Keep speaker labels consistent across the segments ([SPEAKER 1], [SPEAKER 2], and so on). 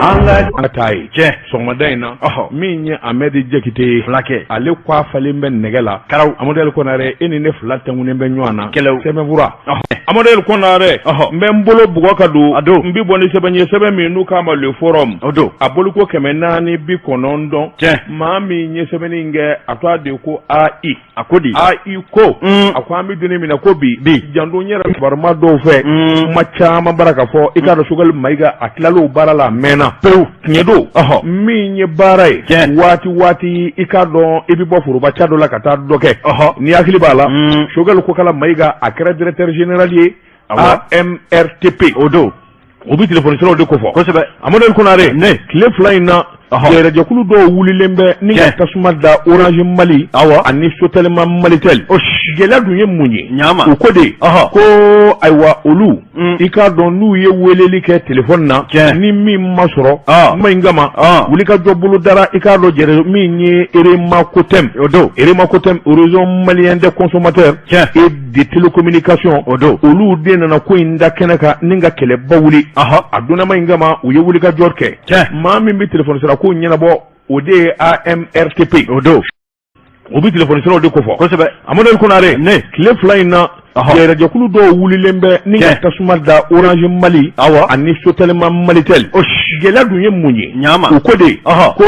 [SPEAKER 1] An ka taa ye sɔgɔmada in na, min ye Amɛdi Jakite ye,
[SPEAKER 2] fulakɛ,
[SPEAKER 1] ale ko a falen bɛ nɛgɛ la.
[SPEAKER 2] Karaw.
[SPEAKER 1] Amadu El Konare, e ni ne fila tɛnkunnen bɛ ɲɔgɔn na.
[SPEAKER 2] Kɛlɛw.
[SPEAKER 1] Sɛbɛnfura. Amadu El Konare, n bɛ n bolo bugɔ ka don.
[SPEAKER 2] A don.
[SPEAKER 1] N bɛ bɔ ni sɛbɛn ye, sɛbɛn min n'u k'a ma Le Forum.
[SPEAKER 2] O don.
[SPEAKER 1] A boliko 490. Maa min ye sɛbɛnni in kɛ, a tɔgɔ de ko AI.
[SPEAKER 2] A ko di?
[SPEAKER 1] AI ko, a ko an bɛ don min na ko bi,
[SPEAKER 2] bi,
[SPEAKER 1] janto n yɛrɛ kibaruma dɔw fɛ, kuma caman bara ka fɔ. I k'a dɔn Sogɛli Mayiga, a tilal'o baara la a mɛnna
[SPEAKER 2] pewu.
[SPEAKER 1] Tiɲɛ don, min ye baara ye, waati waati, i k'a dɔn i bɛ bɔ foroba ca dɔ la ka taa dɔ kɛ. N'i hakili b'a la, Sogɛli Kokala Mayiga, a kɛra directeur général ye AMRTP.
[SPEAKER 2] O don.
[SPEAKER 1] O bɛ téléphone siraw de kofɔ.
[SPEAKER 2] Kosɛbɛ.
[SPEAKER 1] Amadu El Konare,
[SPEAKER 2] Ne.
[SPEAKER 1] tile 2 in na, jɛrɛjɛkulu dɔw wulilen bɛ ni ka tasuma da Orange Mali ani Sotelma Malitel. Gɛlɛya dun ye mun ye?
[SPEAKER 2] Ɲama.
[SPEAKER 1] U ko de ko ayiwa, olu, i k'a dɔn n'u ye weleli kɛ téléphone na, ni min ma sɔrɔ, kuma in kama, wulikajɔ bolo dara. I k'a dɔn jɛrɛ min ye Eremakotem.
[SPEAKER 2] O don.
[SPEAKER 1] Eremakotem, Réseau malien des consommateurs et de télécommunications.
[SPEAKER 2] O don.
[SPEAKER 1] Olu de nana ko in da kɛnɛ kan ni ka kɛlɛba wuli. A donnama in kama, u ye wulikajɔ kɛ. Maa min bɛ téléphone sira ko ɲɛnabɔ, o de ye AMRTP.
[SPEAKER 2] O don.
[SPEAKER 1] O bɛ téléphone siraw de kofɔ.
[SPEAKER 2] Kosɛbɛ.
[SPEAKER 1] Amadu El Konare,
[SPEAKER 2] Ne.
[SPEAKER 1] tile 2 in na, jɛrɛjɛkulu dɔw wulilen bɛ ni ka tasuma da Orange Mali ani Sotelma Malitel. Gɛlɛya dun ye mun ye?
[SPEAKER 2] Ɲama.
[SPEAKER 1] U ko de ko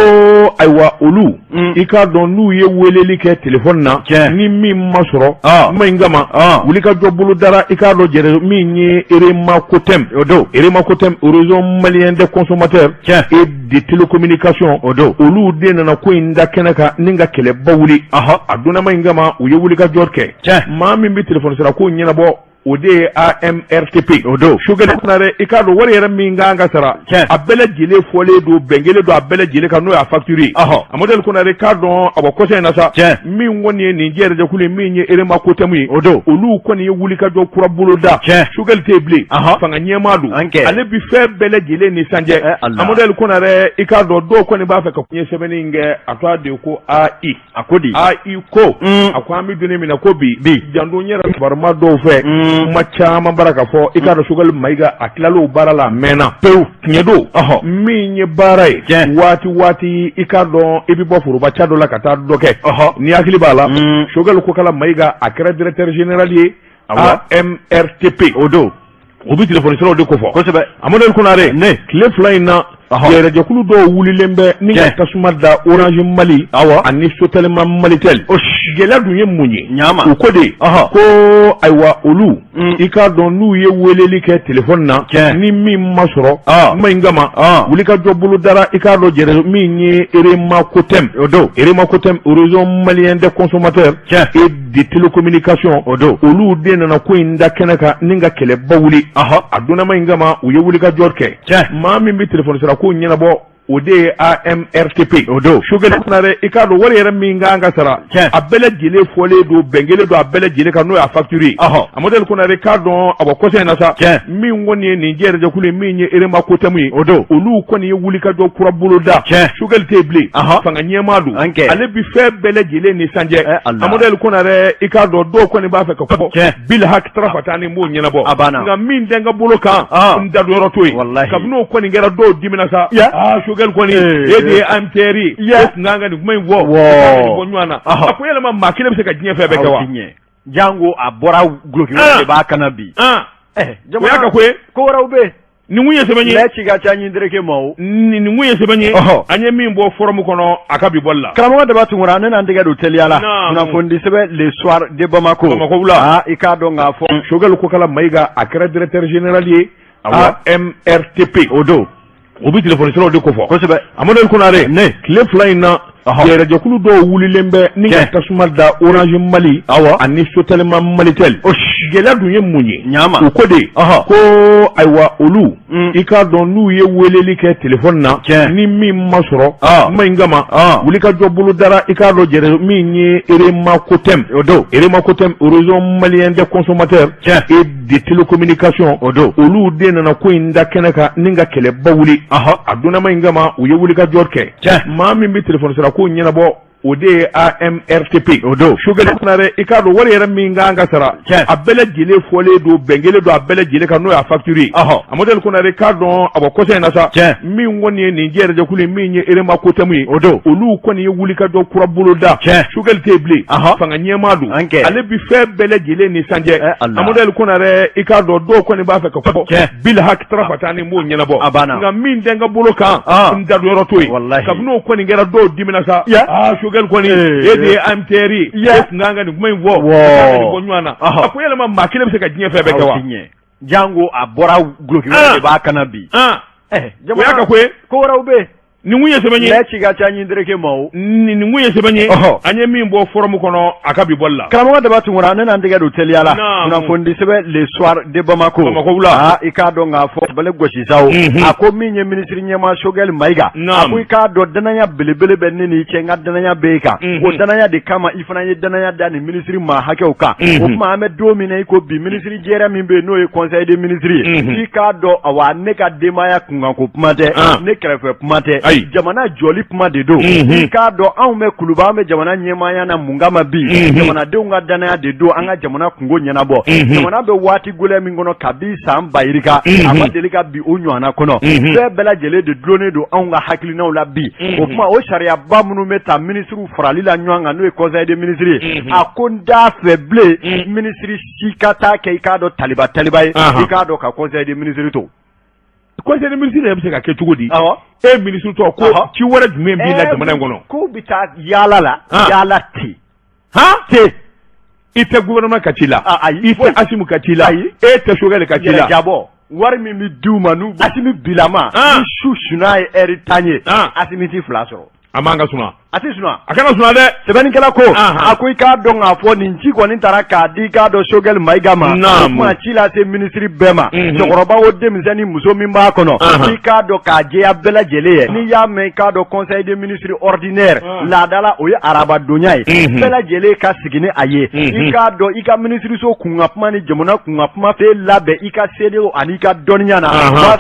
[SPEAKER 1] ayiwa, olu, i k'a dɔn n'u ye weleli kɛ téléphone na, ni min ma sɔrɔ, kuma in kama, wulikajɔ bolo dara. I k'a dɔn jɛrɛ min ye Eremakotem.
[SPEAKER 2] O don.
[SPEAKER 1] Eremakotem, Réseau malien des consommateurs et de télécommunications.
[SPEAKER 2] O don.
[SPEAKER 1] Olu de nana ko in da kɛnɛ kan ni ka kɛlɛba wuli. A donnama in kama, u ye wulikajɔ kɛ. Maa min bɛ téléphone sira ko ɲɛnabɔ, o de ye AMRTP.
[SPEAKER 2] O don.
[SPEAKER 1] Sogɛli Konare, i k'a dɔn wari yɛrɛ min kan ka sara, a bɛɛ lajɛlen fɔlen don, bɛn kelen don a bɛɛ lajɛlen kan, n'o y'a facture ye. Amadu El Konare, k'a dɔn a bɔ kɔsa in na sa, min kɔni ye nin jɛrɛjɛkulu ye, min ye Eremakotem ye.
[SPEAKER 2] O don.
[SPEAKER 1] Olu kɔni ye wulikajɔ kura bolo da. Sogɛli tɛ yen bilen. Fanga ɲɛmaa don.
[SPEAKER 2] An kɛ.
[SPEAKER 1] Ale bi fɛn bɛɛ lajɛlen ni sanjɛ.
[SPEAKER 2] Ala.
[SPEAKER 1] Amadu El Konare, i k'a dɔn dɔw kɔni b'a fɛ ka ye sɛbɛnni in kɛ, a tɔgɔ de ko AI.
[SPEAKER 2] A ko di?
[SPEAKER 1] AI ko,
[SPEAKER 2] Mm.
[SPEAKER 1] a ko an bɛ don min na ko bi,
[SPEAKER 2] Bi.
[SPEAKER 1] janto n yɛrɛ kibaruma dɔw fɛ, kuma caman bara ka fɔ. I k'a dɔn Sogɛli Mayiga, a tilal'o baara la a mɛnna
[SPEAKER 2] Pewu.
[SPEAKER 1] Tiɲɛ don, min ye baara ye, waati waati, i k'a dɔn i bɛ bɔ foroba ca dɔ la ka taa dɔ kɛ. N'i hakili b'a la, Sogɛli Kokala Mayiga, a kɛra directeur général ye AMRTP.
[SPEAKER 2] O don.
[SPEAKER 1] O bɛ téléphone siraw de kofɔ.
[SPEAKER 2] Kosɛbɛ.
[SPEAKER 1] Amadu El Konare,
[SPEAKER 2] Ne.
[SPEAKER 1] tile 2 in na, jɛrɛjɛkulu dɔw wulilen bɛ ni ka tasuma da Orange Mali ani Sotelma Malitel. Gɛlɛya dun ye mun ye?
[SPEAKER 2] Ɲama.
[SPEAKER 1] U ko de ko ayiwa, olu, i k'a dɔn n'u ye weleli kɛ téléphone na, ni min ma sɔrɔ, kuma in kama, wulikajɔ bolo dara. I k'a dɔn jɛrɛ min ye Eremakotem.
[SPEAKER 2] O don.
[SPEAKER 1] Eremakotem, Réseau malien des consommateurs et de télécommunications.
[SPEAKER 2] O don.
[SPEAKER 1] Olu de nana ko in da kɛnɛ kan ni ka kɛlɛba wuli. A donnama in kama, u ye wulikajɔ kɛ. Maa min bɛ téléphone sira ko ɲɛnabɔ, o de ye AMRTP.
[SPEAKER 2] O don.
[SPEAKER 1] Sogɛli Konare, i k'a dɔn wari yɛrɛ min kan ka sara, a bɛɛ lajɛlen fɔlen don, bɛn kelen don a bɛɛ lajɛlen kan, n'o y'a facture ye. Amadu El Konare, k'a dɔn a bɔ kɔsa in na sa, min kɔni ye nin jɛrɛjɛkulu ye, min ye Eremakotem ye.
[SPEAKER 2] O don.
[SPEAKER 1] Olu kɔni ye wulikajɔ kura bolo da. Sogɛli tɛ yen bilen. Fanga ɲɛmaa don.
[SPEAKER 2] An kɛ.
[SPEAKER 1] Ale bi fɛn bɛɛ lajɛlen ni sanjɛ.
[SPEAKER 2] Ala.
[SPEAKER 1] Amadu El Konare, i k'a dɔn dɔw kɔni b'a fɛ ka bɔ. Bil haki tarafata ni m'o ɲɛnabɔ.
[SPEAKER 2] A banna.
[SPEAKER 1] Nka min tɛ n ka bolo kan, n da don yɔrɔ t'o ye.
[SPEAKER 2] Walahi.
[SPEAKER 1] Kabini o kɔni kɛra, dɔw dimina sa. Aa, Sogɛli kɔni, e de ye AMTR ye. E tun kan ka nin kuma in fɔ.
[SPEAKER 2] Wɔ.
[SPEAKER 1] E kan ka nin bɔ ɲɔgɔn na. A ko yɛlɛma maa kelen bɛ se ka diɲɛ fɛn bɛɛ kɛ wa?
[SPEAKER 2] Aw ti ɲɛ. Jango a bɔra guloki wɛrɛ de b'a kana bi.
[SPEAKER 1] O y'a ka ko ye.
[SPEAKER 2] Ko wɛrɛw bɛ yen.
[SPEAKER 1] Nin kun ye sɛbɛn ye.
[SPEAKER 2] Lɛ ci ka ca ɲintereke ma o.
[SPEAKER 1] Nin kun ye sɛbɛn ye. An ye min bɔ forum kɔnɔ a ka bi bɔli la.
[SPEAKER 2] Karamɔgɔ Daba Tunkara, ne n'an tɛgɛ don teliya la.
[SPEAKER 1] Naamu.
[SPEAKER 2] Kunnafonidi sɛbɛn Le Soir de Bamako.
[SPEAKER 1] Bamako wula.
[SPEAKER 2] Aa, i k'a dɔn k'a fɔ.
[SPEAKER 1] Sogɛli Kokala Mayiga, a kɛra directeur général ye AMRTP.
[SPEAKER 2] O don.
[SPEAKER 1] O bɛ téléphone siraw de kofɔ.
[SPEAKER 2] Kosɛbɛ.
[SPEAKER 1] Amadu El Konare,
[SPEAKER 2] Ne.
[SPEAKER 1] tile 2 in na, jɛrɛjɛkulu dɔw wulilen bɛ ni ka tasuma da Orange Mali ani Sotelma Malitel. Gɛlɛya dun ye mun ye?
[SPEAKER 2] Ɲama.
[SPEAKER 1] U ko de ko ayiwa, olu, i k'a dɔn n'u ye weleli kɛ téléphone na, ni min ma sɔrɔ, kuma in kama, wulikajɔ bolo dara. I k'a dɔn jɛrɛ min ye Eremakotem.
[SPEAKER 2] O don.
[SPEAKER 1] Eremakotem, Réseau malien des consommateurs et de télécommunications.
[SPEAKER 2] O don.
[SPEAKER 1] Olu de nana ko in da kɛnɛ kan ni ka kɛlɛba wuli. A donnama in kama, u ye wulikajɔ kɛ. Maa min bɛ téléphone sira ko ɲɛnabɔ, O de ye AMRTP.
[SPEAKER 2] O don.
[SPEAKER 1] Choguel Konaré, i k'a dɔn wari yɛrɛ min kan ka sara, a bɛɛ lajɛlen fɔlen don, bɛn kɛlen don a bɛɛ lajɛlen kan, n'o y'a facture ye. Amadu El Konaré, k'a dɔn a bɔ kɔsa in na sa, min kɔni ye nin jɛrɛjɛkulu ye, min ye Erema Kotɛmu ye,
[SPEAKER 2] o don,
[SPEAKER 1] olu kɔni ye wulikajɔ kura boloda. Choguel tɛ yen bilen, fanga ɲɛmaa don, ale bi fɛn bɛɛ lajɛlen ni sanjɛ. Amadu El Konaré, i k'a dɔn dɔw kɔni b'a fɛ ka fɔ bil haki tarafata ni m'o ɲɛnabɔ, nka min tɛ n ka bolo kan, n da don yɔrɔ t'o ye. Kabini o kɔni kɛra, dɔw dimina sa. Aa, Choguel kɔni, e de ye AMTR ye, e tun kan ka nin kuma in fɔ, ka nin bɔ ɲɔgɔn na. A ko yɛlɛma maa kelen bɛ se ka diɲɛ fɛn bɛɛ kɛ wa?
[SPEAKER 2] Jango a bɔra duloki wɛrɛ de b'a kan na bi.
[SPEAKER 1] O y'a ka ko ye.
[SPEAKER 2] Ko wɛrɛw bɛ yen.
[SPEAKER 1] Nin kun ye sɛbɛn ye.
[SPEAKER 2] Lɛ ci ka ca ɲin tereke ma o.
[SPEAKER 1] Nin kun ye sɛbɛn ye. An ye min bɔ forum kɔnɔ a ka bi bɔli la.
[SPEAKER 2] Karamɔgɔ Daba Tunkara, ne n'an tɛgɛ don teliya la. Kunnafoni sɛbɛn Le Soir de Bamako.
[SPEAKER 1] Bamako wula.
[SPEAKER 2] Aa, i k'a dɔn k'a fɔ bale gosi sa o. A ko min ye minisiri ɲɛmaa Choguel Mayiga. A ko i k'a dɔn danaya belebele bɛ ne n'i cɛ, n ka danaya b'e kan. O danaya de kama i fana ye danaya da nin minisiri maa hakɛw kan. O tuma an bɛ don min na i ko bi, minisiri jɛrɛ min bɛ yen n'o ye conseil des ministres ye, i k'a dɔn awa ne ka denbaya kunkanko kuma tɛ, ne kɛrɛfɛ kuma tɛ, jamana jɔli kuma de don. I k'a dɔn anw bɛ kuluba, an bɛ jamana ɲɛmaaya na mun kama bi? Jamanadenw ka danaya de don an ka jamana kunko ɲɛnabɔ. Jamana bɛ waati gɛlɛn min kɔnɔ kabi san ba yirika, a ma deli ka bi o ɲɔgɔnna kɔnɔ. Fɛn bɛɛ lajɛlen de dulonnen don anw ka hakilinaw la bi. O tuma o sariyaba minnu bɛ ta minisiriw farali la ɲɔgɔn kan, n'o ye conseil des ministres ye, a ko n t'a fɛ bilen minisiri si ka taa kɛ i k'a dɔn taliba taliba ye, i k'a dɔn ka conseil des ministres to.
[SPEAKER 1] Conseil des ministres yɛrɛ bɛ se ka kɛ cogo di? E ministre tɔ ko ci wɛrɛ jumɛn b'i la jamana in kɔnɔ?
[SPEAKER 2] K'u bɛ taa yaala la, yaala ten.
[SPEAKER 1] Ten. I tɛ gouvernement ka ci la, i tɛ Assimi ka ci la, e tɛ Choguel ka ci la.
[SPEAKER 2] Jabɔ wari min bɛ di u ma, n'u Assimi bilama, ni su sunaa ye heure 10 ye, Assimi ti fila sɔrɔ.
[SPEAKER 1] A man ka suna.
[SPEAKER 2] A tɛ suna.
[SPEAKER 1] A kana suna dɛ.
[SPEAKER 2] Sɛbɛnnikɛla ko, a ko i k'a dɔn k'a fɔ nin ci kɔni taara k'a di i k'a dɔn Choguel Mayiga ma. O tuma ci lase minisiri bɛɛ ma, cɛkɔrɔba o denmisɛnnin, muso min b'a kɔnɔ, i k'a dɔn k'a jɛya bɛɛ lajɛlen ye. N'i y'a mɛn i k'a dɔn conseil des ministres ordinaire, laadala o ye arabadonya ye, bɛɛ lajɛlen ka sigi ni a ye. I k'a dɔn i ka minisiriso kunkan kuma ni jamana kunkan kuma fɛ labɛn i ka seerew ani i ka dɔnniya na.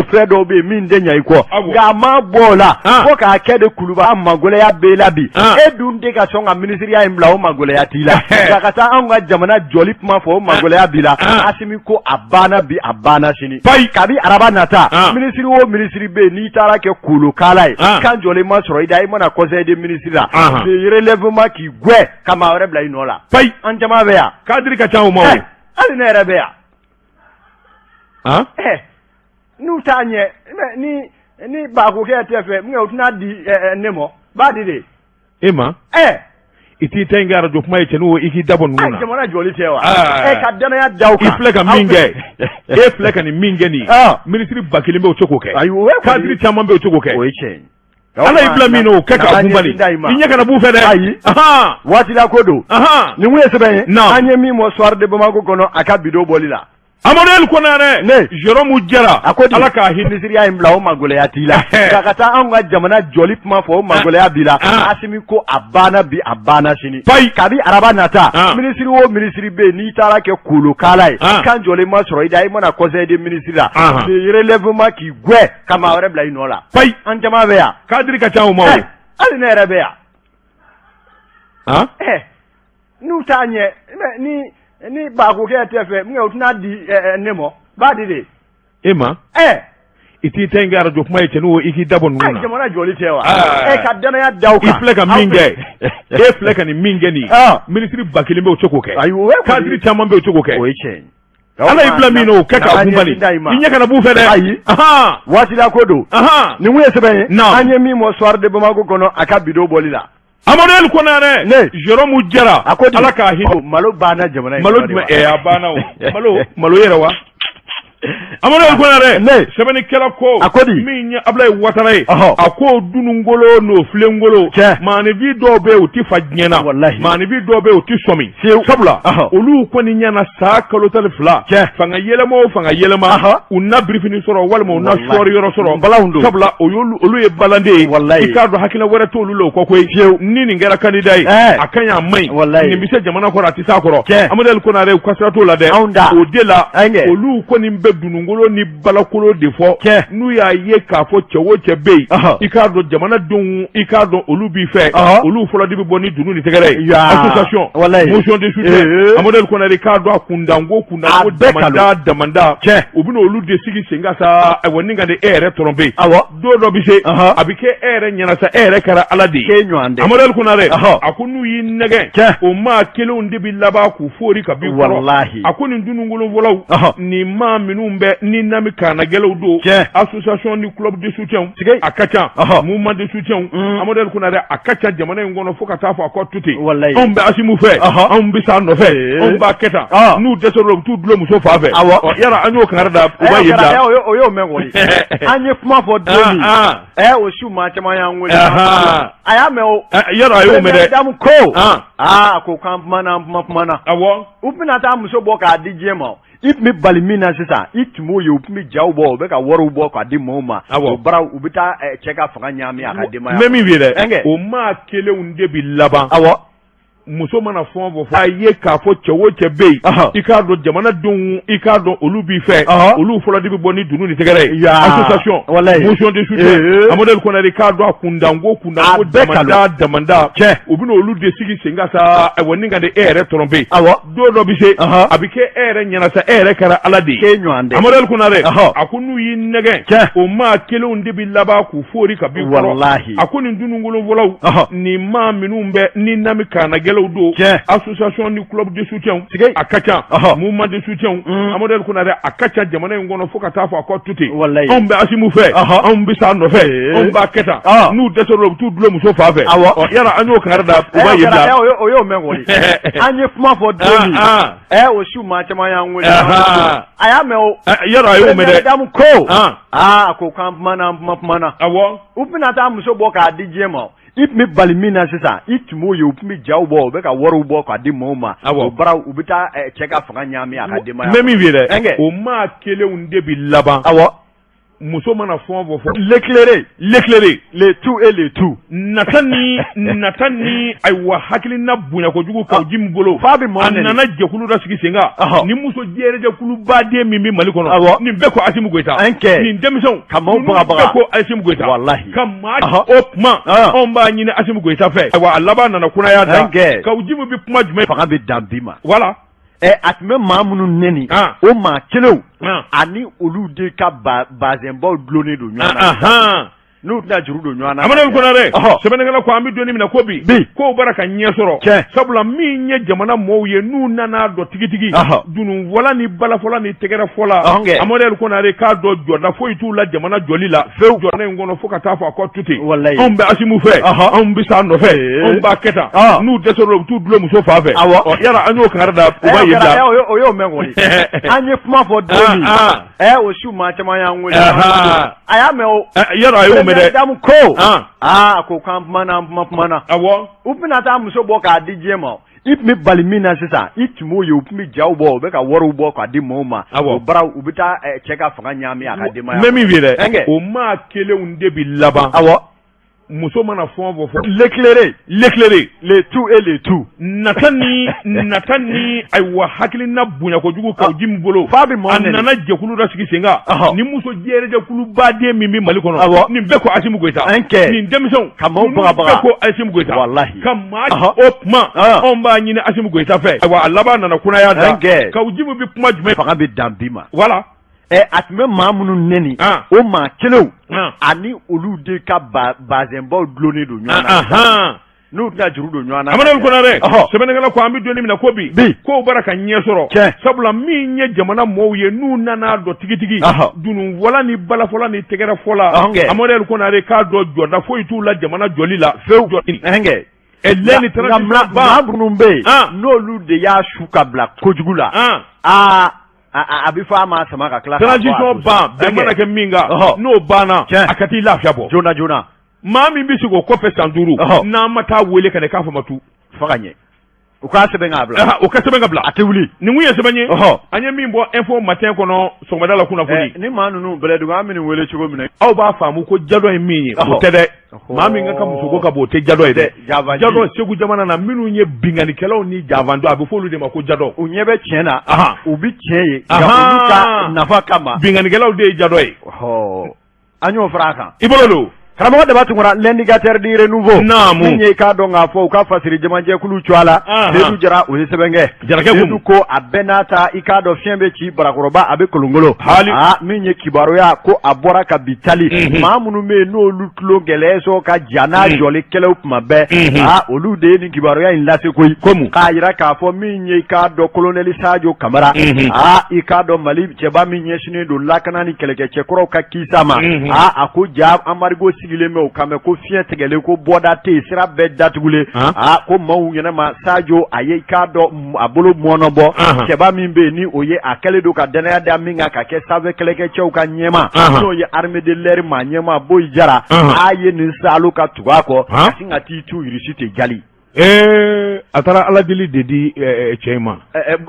[SPEAKER 2] Fɛn dɔw bɛ yen min tɛ ɲɛ i kɔ, nka a ma bɔ o la fo k'a kɛ de kuluba magɔlɛya b'e la bi. E dun tɛ ka sɔn ka minisiriya in bila, o magɔlɛya t'i la, nka ka taa anw ka jamana jɔli kuma fɔ, o magɔlɛya b'i la. Asimi ko a banna bi, a banna sini. Kabi araba nata, minisiri o minisiri bɛ yen n'i taara kɛ kolokala ye, kan jɔlen ma sɔrɔ i da, i mana conseil des ministres la, relèvement k'i gɛn ka maa wɛrɛ bila i nɔ la. An caman bɛ yan.
[SPEAKER 1] Cadre ka ca o ma o.
[SPEAKER 2] Hali ne yɛrɛ bɛ yan. N'u t'a ɲɛ ni ni bakokɛ tɛ fɛ, u tɛna di ne ma, b'a di de.
[SPEAKER 1] E ma. I t'i ta in kɛ arajo kuma ye, cɛnin, i k'i dabɔ ninnu na.
[SPEAKER 2] Jamana jɔli tɛ wa? Ka danaya da aw
[SPEAKER 1] kan. I filɛ ka min kɛ, e filɛ ka nin min kɛ nin ye, minisiri 1000 bɛ o tɛ k'o kɛ.
[SPEAKER 2] Ayi, o ye
[SPEAKER 1] cadre caman bɛ o tɛ k'o kɛ.
[SPEAKER 2] O ye tiɲɛ ye.
[SPEAKER 1] Ala y'i bila min na, o kɛ k'a kun bali, i ɲɛ kana b'u fɛ dɛ.
[SPEAKER 2] Ayi, waati la ko don. Nin kun ye sɛbɛn ye, an ye min bɔ Soir de Bamako kɔnɔ a ka bidon bɔli la.
[SPEAKER 1] Amadu El Konaré.
[SPEAKER 2] Ne.
[SPEAKER 1] Jérôme Jara.
[SPEAKER 2] A ko
[SPEAKER 1] Ala k'a hinɛ.
[SPEAKER 2] Minisiriya in bila, o magɔlɛya t'i la, nka ka taa anw ka jamana jɔli kuma fɔ, o magɔlɛya b'i la. Asimi ko a banna bi, a banna sini. Kabi araba nata, minisiri o minisiri bɛ yen n'i taara kɛ kolokala ye, kan jɔlen ma sɔrɔ i da, i mana conseil des ministres la, relèvement k'i gɛn ka maa wɛrɛ bila i nɔ la. An caman bɛ yan.
[SPEAKER 1] Cadre ka ca o ma o.
[SPEAKER 2] Hali ne yɛrɛ bɛ yan. N'u t'a ɲɛ ni ni bakokɛ tɛ fɛ, u tɛna di ne ma, b'a di de.
[SPEAKER 1] E ma. I t'i ta in kɛ arajo kuma ye, cɛnin, i k'i dabɔ ninnu na.
[SPEAKER 2] Jamana jɔli tɛ wa? Ka danaya da aw
[SPEAKER 1] kan. I filɛ ka min kɛ, e filɛ ka nin min kɛ nin ye, minisiri 1000 bɛ o tɛ k'o kɛ.
[SPEAKER 2] Ayi, o ye
[SPEAKER 1] cadre caman bɛ o tɛ k'o kɛ.
[SPEAKER 2] O ye tiɲɛ ye.
[SPEAKER 1] Ala y'i bila min na, o kɛ k'a kun bali, i ɲɛ kana b'u fɛ dɛ.
[SPEAKER 2] Ayi, waati la ko don. Nin kun ye sɛbɛn ye, an ye min bɔ Soir de Bamako kɔnɔ a ka bidon bɔli la.
[SPEAKER 1] Amadu El Konaré.
[SPEAKER 2] Ne.
[SPEAKER 1] Jérôme Jara.
[SPEAKER 2] A ko
[SPEAKER 1] Ala k'a hinɛ.
[SPEAKER 2] Malo banna jamana in
[SPEAKER 1] Malo jumɛn? A banna o. Malo malo yɛrɛ wa? Amadu El Konaré.
[SPEAKER 2] Ne.
[SPEAKER 1] Sɛbɛnnikɛla ko.
[SPEAKER 2] A ko di?
[SPEAKER 1] Min ye Abulaye Watara ye. A ko dununkolo n'o filenkolo. Maaninfin dɔw bɛ yen, u tɛ fa diɲɛ na.
[SPEAKER 2] Walahi.
[SPEAKER 1] Maaninfin dɔw bɛ yen, u tɛ sɔmi. Sabula olu kɔni ɲɛna san kalo 12. Fanga yɛlɛma o fanga yɛlɛma. U na birifini sɔrɔ walima u na sɔɔri yɔrɔ sɔrɔ.
[SPEAKER 2] Balanw don.
[SPEAKER 1] Sabula o y'olu olu ye balanden ye.
[SPEAKER 2] Walahi.
[SPEAKER 1] I k'a dɔn hakilina wɛrɛ t'olu la o kɔ koyi.
[SPEAKER 2] Fiyewu.
[SPEAKER 1] Ni nin kɛra candidat ye. A ka ɲi, a man ɲi.
[SPEAKER 2] Walahi.
[SPEAKER 1] Nin bɛ se jamana kɔrɔ, a tɛ s'a kɔrɔ.
[SPEAKER 2] Amadu
[SPEAKER 1] El Konaré, u ka sira t'o la dɛ.
[SPEAKER 2] Anw da.
[SPEAKER 1] O de la olu kɔni bɛ dununkolon ni balakolo de fɔ n'u y'a ye k'a fɔ cɛ o cɛ bɛ yen i k'a dɔn jamanadenw i k'a dɔn olu b'i fɛ olu fɔlɔ de bɛ bɔ ni dunun ni tɛgɛrɛ ye association motion de soutien Amadu El Konare i k'a dɔn a kundanko kundanko damanda damanda u bɛna olu de sigi sen kan sa ayiwa ni ka di e yɛrɛ tromper don dɔ bɛ se a bɛ kɛ e yɛrɛ ɲɛna sa e yɛrɛ kɛra ala de ye Amadu El Konare a ko n'u y'i nɛgɛn o maa kelenw de bɛ laban k'u foori ka b'i kɔrɔ a ko nin dununkolonfɔlaw nin maa minnu bɛ ni nami kannagɛlɛw don association ni club de soutien a ka ca mouvement de soutien Amadu El Konare a ka ca jamana in kɔnɔ fo ka taa fɔ a ko to ten anw bɛ Asimu fɛ anw bɛ s'a nɔfɛ anw b'a kɛ tan n'u dɛsɛra u bɛ t'u dulon muso fan fɛ yala an y'o kangari da u b'a ye bila
[SPEAKER 2] o y'o mɛn kɔni an ye kuma fɔ don min o su maa caman y'an wele a y'a mɛn o
[SPEAKER 1] yala a y'o mɛn dɛ
[SPEAKER 2] damu ko aa ko k'an kumana an kuma kumana
[SPEAKER 1] awɔ
[SPEAKER 2] u bɛna taa muso bɔ k'a di diɲɛ ma i tun bɛ bali min na sisan i tun b'o ye u tun bɛ jaw bɔ u bɛ ka wariw bɔ k'a di maaw ma o bara u bɛ taa cɛ ka fanga ɲaami a ka denbaya
[SPEAKER 1] n bɛ min f'i ye dɛ o maa kelenw de bɛ laban
[SPEAKER 2] awɔ
[SPEAKER 1] muso mana fɛn o fɛn fɔ a ye k'a fɔ cɛ o cɛ bɛ yen i k'a dɔn jamanadenw i k'a dɔn olu b'i fɛ olu fɔlɔ de bɛ bɔ ni dunun ni tɛgɛrɛ ye association motion de soutien Amadu El Konare i k'a dɔn a kundanko kundanko damanda damanda u bɛna olu de sigi sen kan sa ayiwa ni ka di e yɛrɛ tromper don dɔ bɛ se a bɛ kɛ e yɛrɛ ɲɛna sa e yɛrɛ kɛra ala de ye Amadu El Konare a ko n'u y'i nɛgɛn o maa kelenw de bɛ laban k'u foori ka b'i kɔrɔ a ko nin dununkolonfɔlaw nin maa minnu bɛ ni nami kannagɛlɛw don association ni club de soutien a ka ca mouvement de soutien Amadu El Konare a ka ca jamana in kɔnɔ fo ka taa fɔ a ko to ten anw bɛ Asimu fɛ anw bɛ s'a nɔfɛ anw b'a kɛ tan n'u dɛsɛra u bɛ t'u dulon muso fan fɛ yala an y'o kangari da u b'a ye
[SPEAKER 2] bila o y'o mɛn kɔni an ye kuma fɔ don min o su maa caman y'an wele a y'a mɛn o
[SPEAKER 1] yala a y'o mɛn dɛ
[SPEAKER 2] damu ko aa ko k'an kumana an kuma kumana
[SPEAKER 1] awɔ
[SPEAKER 2] u bɛna taa muso bɔ k'a di diɲɛ ma i tun bɛ bali min na sisan i tun b'o ye u tun bɛ jaw bɔ u bɛ ka wariw bɔ k'a di maaw ma o bara u bɛ taa cɛ ka fanga ɲaami a ka denbaya
[SPEAKER 1] n bɛ min f'i ye dɛ o maa kelenw de bɛ laban
[SPEAKER 2] awɔ
[SPEAKER 1] muso mana fɛn o fɛn fɔ
[SPEAKER 2] l'éclairé
[SPEAKER 1] l'éclairé
[SPEAKER 2] le tout et le tout
[SPEAKER 1] nata ni nata ni ayiwa hakilina bonya kojugu Kawu Jim bolo
[SPEAKER 2] f'a bɛ
[SPEAKER 1] a nana jɛkulu dɔ sigi sen kan ni muso jɛrɛjɛkulubaden min bɛ Mali kɔnɔ nin bɛɛ ko Asimu Goyita nin denmisɛnw
[SPEAKER 2] ka maaw bagabaga
[SPEAKER 1] bɛɛ ko Asimu Goyita
[SPEAKER 2] walahi
[SPEAKER 1] ka maa o kuma anw b'a ɲini Asimu Goyita fɛ ayiwa a laban nana kunaya da Kawu Jim bɛ kuma jumɛn
[SPEAKER 2] fanga bɛ dan bi ma
[SPEAKER 1] voilà
[SPEAKER 2] a tun bɛ maa minnu nɛni o maa kelenw ani olu de ka bazɛnbaw dulonnen don ɲɔgɔn na n'u tɛna juru don ɲɔgɔn na.
[SPEAKER 1] Amadu El Konare sɛbɛnnikɛla ko an bɛ don min na ko bi kow bara ka ɲɛ sɔrɔ sabula min ye jamana mɔɔw ye n'u nana dɔn tigitigi dununfɔla ni balafɔla ni tɛgɛrɛfɔla Amadu El Konare k'a dɔn jɔda foyi t'u la jamana jɔli la fewu jamana in kɔnɔ fo ka taa fɔ a ko to ten anw bɛ Asimu fɛ anw bɛ s'a nɔfɛ anw b'a kɛ tan n'u dɛsɛra u bɛ t'u dulon muso fan fɛ yala an y'o kangari da u b'a ye
[SPEAKER 2] bila o y'o mɛn kɔni an ye kuma fɔ don min o su maa caman y'an wele a y'a mɛn o
[SPEAKER 1] yala a y'o mɛn dɛ
[SPEAKER 2] damu ko aa ko k'an kumana an kuma kumana
[SPEAKER 1] awɔ
[SPEAKER 2] u bɛna taa muso bɔ k'a di diɲɛ ma i tun bɛ bali min na sisan i tun b'o ye u tun bɛ jaw bɔ u bɛ ka wariw bɔ k'a di maaw ma o bara u bɛ taa cɛ ka fanga ɲaami a ka denbaya
[SPEAKER 1] n bɛ min f'i ye dɛ o maa kelenw de bɛ laban
[SPEAKER 2] awɔ
[SPEAKER 1] muso mana fɛn o fɛn fɔ
[SPEAKER 2] l'éclairé
[SPEAKER 1] l'éclairé
[SPEAKER 2] le tout et le tout
[SPEAKER 1] nata ni nata ni ayiwa hakilina bonya kojugu Kawu Jim bolo
[SPEAKER 2] f'a bɛ maaw
[SPEAKER 1] a nana jɛkulu dɔ sigi sen kan ni muso jɛrɛjɛkulubaden min bɛ Mali kɔnɔ nin bɛɛ ko Asimu Goyita nin denmisɛnw
[SPEAKER 2] ka maaw bagabaga
[SPEAKER 1] bɛɛ ko Asimu Goyita
[SPEAKER 2] walahi
[SPEAKER 1] ka maa o kuma anw b'a ɲini Asimu Goyita fɛ ayiwa a laban nana kunaya da Kawu Jim bɛ kuma jumɛn
[SPEAKER 2] fanga bɛ dan bi ma
[SPEAKER 1] voilà
[SPEAKER 2] a tun bɛ maa minnu nɛni o maa kelenw ani olu de ka bazɛnbaw dulonnen don ɲɔgɔn na n'u tɛna juru don ɲɔgɔn na.
[SPEAKER 1] Amadu El Konare sɛbɛnnikɛla ko an bɛ don min na ko bi kow bara ka ɲɛ sɔrɔ sabula min ye jamana mɔɔw ye n'u nana dɔn tigitigi dununfɔla ni balafɔla ni tɛgɛrɛfɔla Amadu El Konare k'a dɔn jɔda foyi t'u la jamana jɔli la
[SPEAKER 2] fewu maa minnu bɛ yen n'olu de y'a su ka bila kojugu la aa a bɛ fɔ a ma sama ka tila
[SPEAKER 1] transition ban bɛn mana kɛ min kan n'o banna a ka t'i lafiya bɔ
[SPEAKER 2] joona joona
[SPEAKER 1] maa min bɛ sigi o kɔfɛ san 5 n'an ma taa wele ka na k'a fɔ ma tu
[SPEAKER 2] fo ka ɲɛ. U k'a sɛbɛn k'a
[SPEAKER 1] bila. O ka sɛbɛn ka bila.
[SPEAKER 2] A tɛ wuli.
[SPEAKER 1] Nin kun ye sɛbɛn ye. An ye min bɔ Info Matin kɔnɔ sɔgɔmada la kunnafoni.
[SPEAKER 2] Ni maa ninnu Bɛlɛdugu an bɛ nin wele cogo min na.
[SPEAKER 1] Aw b'a faamu ko jadɔ ye min ye o tɛ dɛ. Maa min ka musoko ka bon o tɛ jadɔ ye dɛ. Jadɔ Segu jamana na minnu ye binkannikɛlaw ni janfantɔ a bɛ fɔ olu de ma ko jadɔ.
[SPEAKER 2] U ɲɛ bɛ tiɲɛ na. U bɛ tiɲɛ ye. Nka olu ka nafa kama.
[SPEAKER 1] Binkannikɛlaw de ye jadɔ ye.
[SPEAKER 2] An y'o fara a kan.
[SPEAKER 1] I bolo don.
[SPEAKER 2] Karamɔgɔ Daba Tunkara l'indicateur du renouveau.
[SPEAKER 1] Naamu.
[SPEAKER 2] Min ye i k'a dɔn k'a fɔ u ka fasiri jamajɛkulu cogoya la. Seyidu Jara o ye sɛbɛn kɛ.
[SPEAKER 1] Jarakɛ ko.
[SPEAKER 2] Seyidu ko a bɛɛ n'a ta i k'a dɔn fiɲɛ bɛ ci Barakɔrɔba a bɛ kolongolo.
[SPEAKER 1] Haali.
[SPEAKER 2] Aa min ye kibaruya ko a bɔra ka bi tali. Maa minnu bɛ yen n'olu tulo gɛlɛn sɔn ka ja n'a jɔli kɛlɛw tuma bɛɛ. Aa olu de ye nin kibaruya in lase koyi.
[SPEAKER 1] Komu.
[SPEAKER 2] K'a jira k'a fɔ min ye i k'a dɔn colonel Sajo Kamara. Aa i k'a dɔn Mali cɛba min ɲɛsinnen don lakana ni kɛlɛkɛcɛkɔrɔw ka kisa ma aa a ko ja embargo sigilen bɛ o kan mɛn ko fiɲɛ tigɛlen ko bɔda tɛ yen sira bɛɛ datugulen aa ko maaw ɲɛnama Sajo a ye i k'a dɔn a bolo mɔɔnɔbɔ cɛba min bɛ yen ni o ye a kɛlen don ka dannaya da min kan ka kɛ sanfɛ kɛlɛkɛcɛw ka ɲɛmaa n'o ye armée de l'air maa ɲɛmaa Boyi Jara a ye nin saalo ka tugu a kɔ ka sin ka t'i tu Irisi ten jali
[SPEAKER 1] ee a taara ala deli de di cɛ in ma